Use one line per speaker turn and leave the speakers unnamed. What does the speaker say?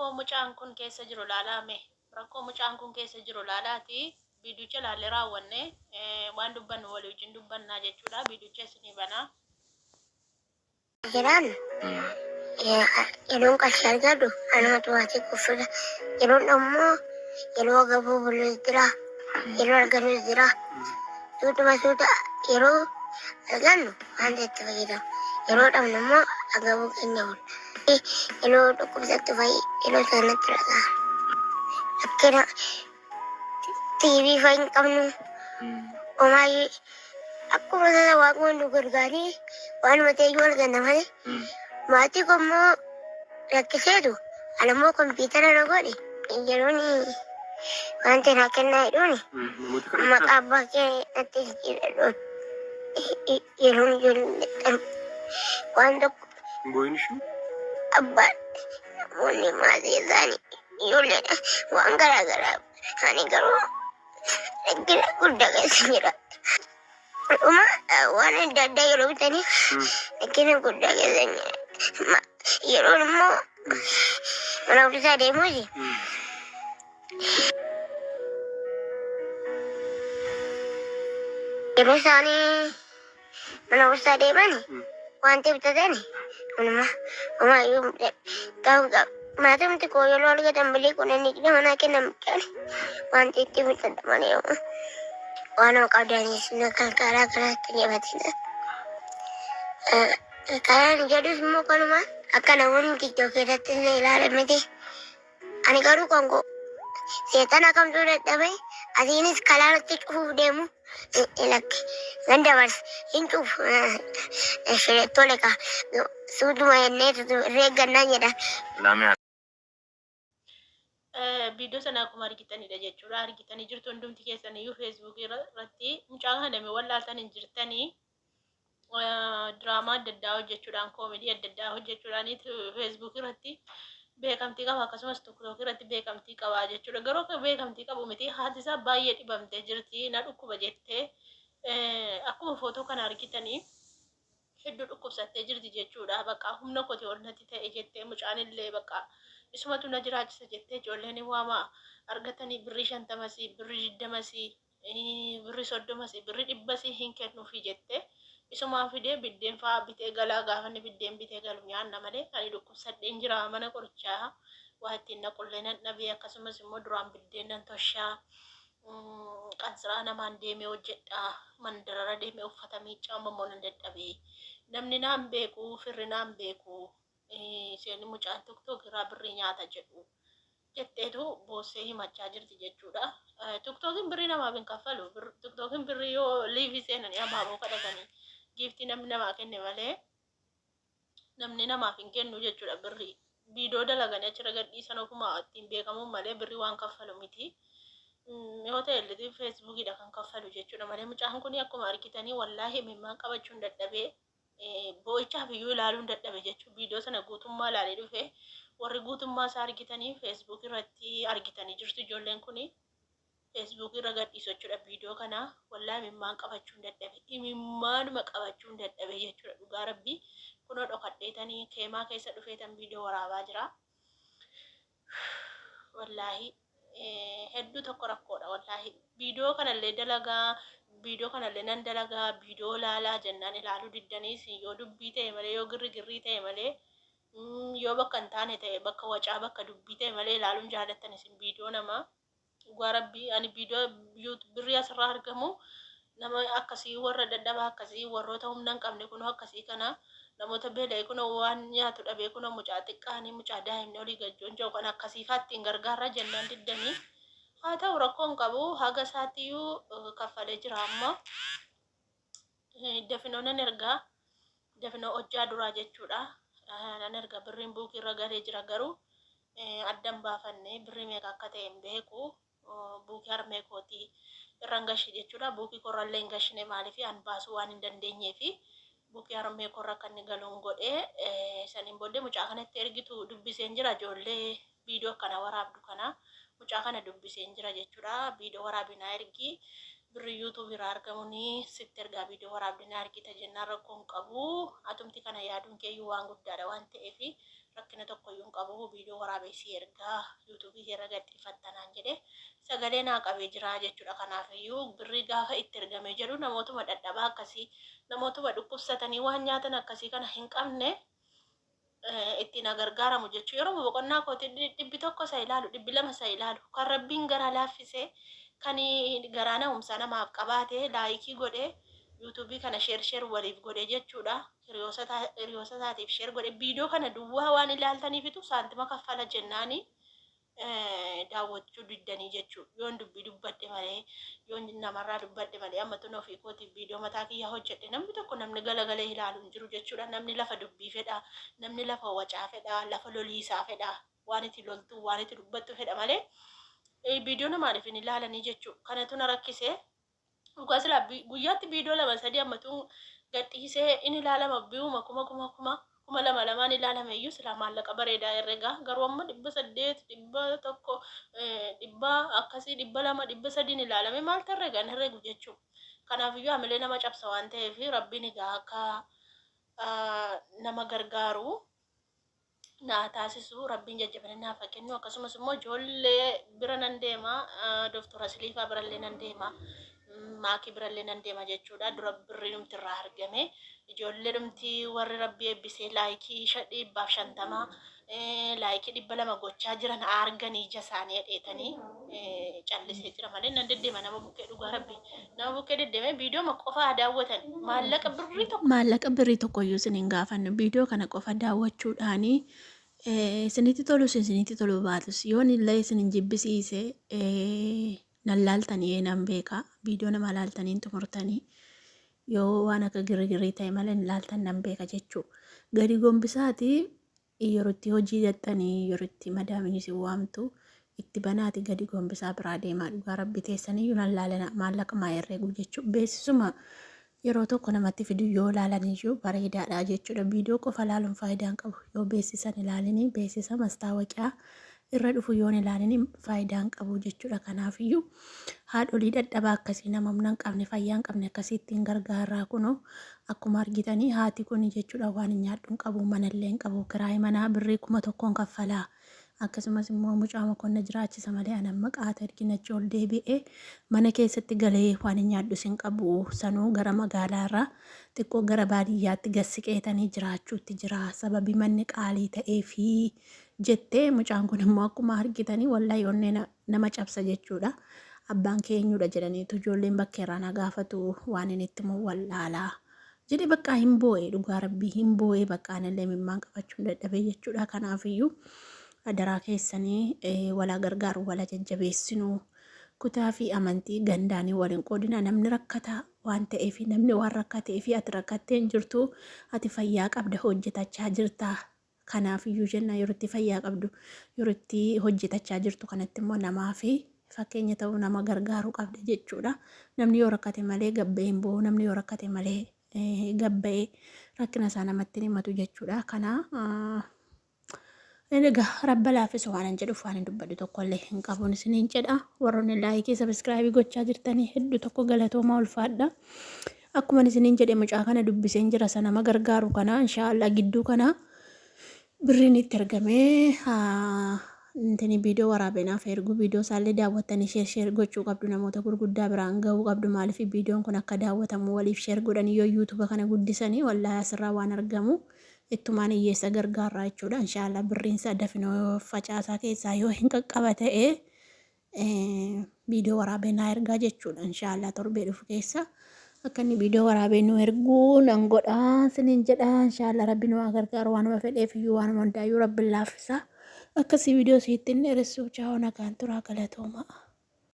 Rakkoo mucaan kun keessa jiru laalaa mee. Rakkoo mucaan kun keessa jiru laalaati viidiyocha laallee raawwanne waan dubbannu walii wajjin dubbannaa jechuudha. Viidiyocha isinii banaa.
Jedhaan yeroon qarshii argadhu anumatu maatii koo fida. Yeroon ammoo yeroo agabuu bulus jira, yeroo argannus jira. Suutuma suuta yeroo argannu wanta itti fayyadamu. Yeroo dhabnu immoo agabuu keenya bulla. Yeroo dhukkubsattu fa'i yeroo sana natti dhaga'ama. Rakkina TV fa'i hin qabnu. Homaayyuu akkuma sana waaqni nu gargaaree waanuma ta'eyyuu arganna malee. Maatii koo immoo rakkiseetu ana immoo kompiitara na godhe yeroon wanti naa kennaa jedhuuni
Namoota kadhachaa.
maqaa abbaa kee natti jijjiiradhu yeroon ijoollee waan tokko
Hin boo'in ishii.
Abbaan namoonni maatii isaanii ijoolleedha waan garaa garaa ani garuu rakkina guddaa keessa jira. Dhuma waan adda addaa yeroo bitanii rakkina guddaa keessa jira. Yeroon immoo mana barumsaa deemuuti. Yeroo isaanii mana barumsaa deemani wanti bitatani hunuma homaayyuu gaafa maatumti koo yeroo argatan bilii kudhanii digdama naa kennan bichaani wanti itti bitadha malee waan qabdanis na gargaaraa karaatti jabatina. Karaan jedhus immoo kanuma akka namoonni TikTok irratti illee ilaalan miti. Ani garuu kan koo seexana kamtuu dadhabe asiinis kalaanatti cufuuf deemu lakki nan dabarsa hin cufu tole kaa suutuma jennee irra eeggannaa jedha.
Laamee
Viidiyoo sana akkuma argitanidha jechuudha. Argitanii jirtu hundumti keessan iyyuu feesbuukii irratti mucaa kana namni wallaaltan hin jirtanii. Diraamaa adda addaa hojjechuudhaan koomedii adda addaa hojjechuudhaan feesbuukii irratti beekamtii qaba akkasumas tiktookii irratti beekamtii qaba jechuudha. Garuu akka beekamtii qabu miti haati isaa baay'ee dhibamtee jirti na dhukkuba jettee akkuma footoo kana argitanii hedduu dhukkubsattee jirti jechuudha. Bakka humna kooti ol natti ta'e jettee mucaan illee bakka isumatu na jiraachisa jettee ijoolleen waama argatanii birrii shantamasii birrii digdamasii birri soddomasii birri dhibbasii hin kennuufi jette isumaan fidee biddeen fa'aa bitee galaa gaafa inni biddeen bitee galu nyaanna malee ani dhukkubsadheen jira mana qorichaa waa ittiin naqullee nan dhabee akkasumas immoo duraan biddeen nan toshaa qansiraa namaan deemee hojjedha mandarara deemee uffata miiccaa amma immoo nan dadhabee namni naan beeku firri naan beeku isheen mucaan tiktok irraa birrii nyaata jedhu jetteetu boossee himachaa jirti jechuudha. Tiktookiin birrii namaaf hin kaffalu. Tiktookiin birrii yoo liivii seenanii abaaboo kadhatanii giiftii namni namaa kenne malee namni namaaf hin kennu jechuudha birrii. Viidiyoo dalaganii achirra gadhiisan ofuma ittiin beekamuun malee birrii waan kaffalu miti. Yoo ta'e illee feesbuukiidha kan kaffalu jechuudha malee mucaan kun akkuma argitanii wallaahi imimmaan qabachuun dadhabee boo'ichaaf iyyuu ilaaluun dadhabe jechuun viidiyoo sana guutummaa ilaalee dhufe. Warri guutummaa isaa argitanii Facebook irratti argitanii jirtu ijoolleen kun Facebook irra gadhiisu jechuudha viidiyoo kana. Wallaahi imimmaan qabachuun dadhabe, imimmaanuma qabachuun dadhabe jechuudha dhugaa rabbii. Kunoo dhokadheetanii keemaa keessa dhufeetan viidiyoo waraabaa jira. Wallaahi hedduu tokko rakkoodha wallaahi. Viidiyoo kanallee dalagaa, viidiyoo kanallee nan dalagaa, viidiyoo laalaa jennaan ilaaluu diddanii isin yoo dubbii ta'e malee yoo girri girrii ta'e malee yoo bakka hin taane ta'e bakka wacaa bakka dubbii ta'e malee ilaaluun jaalattan isin viidiyoo namaa. Dhugaa rabbii ani viidiyoo yuut birrii asirraa argamu nama akkasii warra dadhabaa akkasii warroota humna hin qabne kunoo akkasii kana namoota beela'e kunoo waan nyaatu dhabee kunoo mucaa xiqqaanii mucaa daa'imni olii gajjoon jiru kan akkasii fa'aa ittiin gargaarra jennaan diddanii haa ta'u rakkoo hin qabu haga isaatiyyuu kaffalee jira amma dafinoo nan ergaa dafinoo hojjaa duraa jechuudha nan erga birriin buukii irra galee jira garuu addan baafanne birrii meeqa akka ta'e hin beeku buukii harmee kootii irra hin gashe jechuudha buukii korrallee hin gashine maaliif an baasuu waan hin dandeenyeefi buukii harmee korra akka inni galuun godhe saniin booddee mucaa kanatti ergitu dubbiseen jira ijoollee viidiyoo akkana waraabdu kana mucaa kana dubbiseen jira jechuudha. Viidiyoo waraabi naa ergi birri YouTube irraa argamuun sitti ergaa viidiyoo waraabdi naa ergita jennaan rakkoo hin qabu. Atumti kana yaaduun keeyyuu waan guddaadha waan ta'eef Rakkina tokkoyyuu hin qabu, viidiyoo waraabee si ergaa, yuutuubii irra gadhiifatta naan jedhe, sagalee naa qabee jira jechuudha. Kanaafiyyuu birrii gaafa itti ergamee jedhu namootuma dhadhabaa akkasii, namootuma dhukkubsatanii waan nyaatan akkasii kana hin qabne ittiin na gargaaramu jechuudha. Yeroo boqonnaa kooti 100 isa ilaalu, 200 isa ilaalu, kan Rabbiin garaa laaffisee, kan garaa na'umsaa namaaf qabaate like godhee, yuutuubii kana share share waliif godhe jechuudha. Hiriyoota isaatiif share godhe. Viidiyoo kana duwwaa waan ilaaltaniifitu saantima kaffala jennaanii daawwachuu diddanii jechuudha. Yoon dubbii dubbadhe malee, yoon namarraa dubbadhe malee, amma tun ofii kootiif viidiyoo mataa kiyyaa hojjedhe namni tokko namni galagalee ilaalu hin jiru jechuudha. Namni lafa dubbii fedha, namni lafa wacaa fedha, lafa loliisaa fedha, waan itti loltu, waan itti dubbattu fedha malee viidiyoo namaaliif hin ilaalanii jechuudha. Kanatu na rakkisee. Dhugaa silaa guyyaatti viidiyoo lama sadii ammatu gadhiisee in ilaalama, biyuma kuma kuma kuma kuma lama lamaan ilaalame iyyuu silaa maallaqa bareedaa herregaa. Garuu amma 800, 100, dhibba akkasii, 200, 300n ilaalame maaltu herrega? Hin herregu jechuudha. Kanaafiyyuu hamilee nama cabsa waan ta'eef, Rabbiin egaa akka nama gargaaru naa taasisu, Rabbiin jajjabina naaf haa kennu. Akkasumas immoo ijoollee bira nan deema, Dooktora Siliifaa birallee nan deema, Maakii birallee nan deema jechuudha. Dura birrii numti irraa argame, ijoollee dhumti warri Rabbii eebbisee like 150, like 200 gochaa jiran arganii ija isaanii hedheetanii callisee jira malee nan deddeema nama bukkee. Dhugaa Rabbii, nama bukkee deddeemee viidiyoo qofa daawwatan maallaqa birrii tokko
Maallaqa birrii tokkoyyuu isin hin gaafannu. Viidiyoo kana qofa daawwachuudhaanii isinitti tolus isinitti toluu baatus, yoon illee isin hin jibbisiise nan laaltanii nan beeka. Viidiyoo nama laaltanii xumurtanii yoo waan akka girgirii ta'e malee hin laaltan nan beeka jechuu. Gadi gombisaati, yeroo itti hojii jaxxanii, yeroo itti madaamiin isin waamtu itti banaati gadi gombisaa biraa deemaa. Dhugaa Rabbi, teessaniyyuu nan laalana, maallaqa maa herreegu jechuu. Beeksisuma yeroo tokko namatti fidu yoo laalaniyyuu bareedaadha jechuudha. Viidiyoo qofa laaluun faayidaa hin qabu. Yoo beeksisan ilaalini, beeksisa mastaawoqiyaa irra dhufu yoon ilaalini faayidaa hin qabu jechuudha. Kanaafiyyuu haadholii dadhabaa akkasii, nama humna hin qabne, fayyaa hin qabne akkasii ittiin gargaarraa. Kunoo akkuma argitanii haati kun jechuudha, waan hin nyaadhu hin qabu, manallee hin qabu, kiraayii manaa birrii 1000n kaffalaa. Akkasumas immoo mucaa mokonna jiraachisa malee an amma qaata erginachi ol deebi'ee mana keessatti galee waan hin nyaadhus hin qabu. Sanuu gara magaalaarraa xiqqoo gara baadiyyaatti gassiqeetanii jiraachuutti jira, sababii manni qaalii ta'ee fi jettee. Mucaan kun immoo akkuma argitanii wallahi onnee nama cabsa jechuudha. Abbaan keenyudha jedhaniitu ijoolleen bakkeerraa na gaafatu, waan inni itti immoo wallaalaa jedhe. Bakka hin boo'e, dhugaa Rabbii hin boo'e. Bakka anillee mimmaan qabachuun dadhabee jechuudha. Kanaafiyyuu adaraa keessanii walaa gargaaru, walaa jajjabeessinuu. Kutaa fi amantii gandaanii waliin qoodina. Namni rakkataa waan ta'eef, namni waan rakkatee fi ati rakkattee hin jirtu, ati fayyaa qabda, hojjetachaa jirta. Kanaafiyyuu jenna, yeroo itti fayyaa qabdu, yeroo itti hojjetachaa jirtu kanatti immoo namaa fi fakkeenya ta'uu, nama gargaaruu qabda jechuudha. Namni yoo rakkate malee gabba'ee hin bo'u, namni yoo rakkate malee gabba'ee rakkina isaa namatti hin himatu jechuudha. Kana egaa Rabba laaffisu waan hin jedhuuf, waan hin dubbadhu tokkollee hin qabuun isiniin jedha. Warroonni like, subscribe gochaa jirtanii hedduu tokko galatoomaa, ulfaadha. Akkuma isiniin jedhe, mucaa kana dubbiseen jira, isa nama gargaaru kana. Inshaallah gidduu kana birriin itti argamee intini viidiyoo waraabeenaaf ergu. Viidiyoo isaallee daawwattanii share share gochuu qabdu, namoota gurguddaa biraan gahuu qabdu. Maaliif viidiyoon kun akka daawwatamu waliif share godhanii yoo yuutuuba kana guddisanii, wallaahi asirraa waan argamu ittumaan hiyyeessa gargaarraa jechuudha. Inshaallah birriinsa dafinoo facaasaa keessaa yoo hin qaqqaba ta'e viidiyoo waraabee naa ergaa jechuudha. Inshaallah torbee dhufu keessa akka inni viidiyoo waraabee nu erguu nan godhaa isiniin jedha. Inshaallah Rabbi nu haa gargaaru. Waanuma fedheef iyyuu, waanuma hundaayyuu Rabbi laaffisa. Akkasii viidiyoo isiitti hin dheeressuuf, chaa'oo, nagaan turaa, galatooma.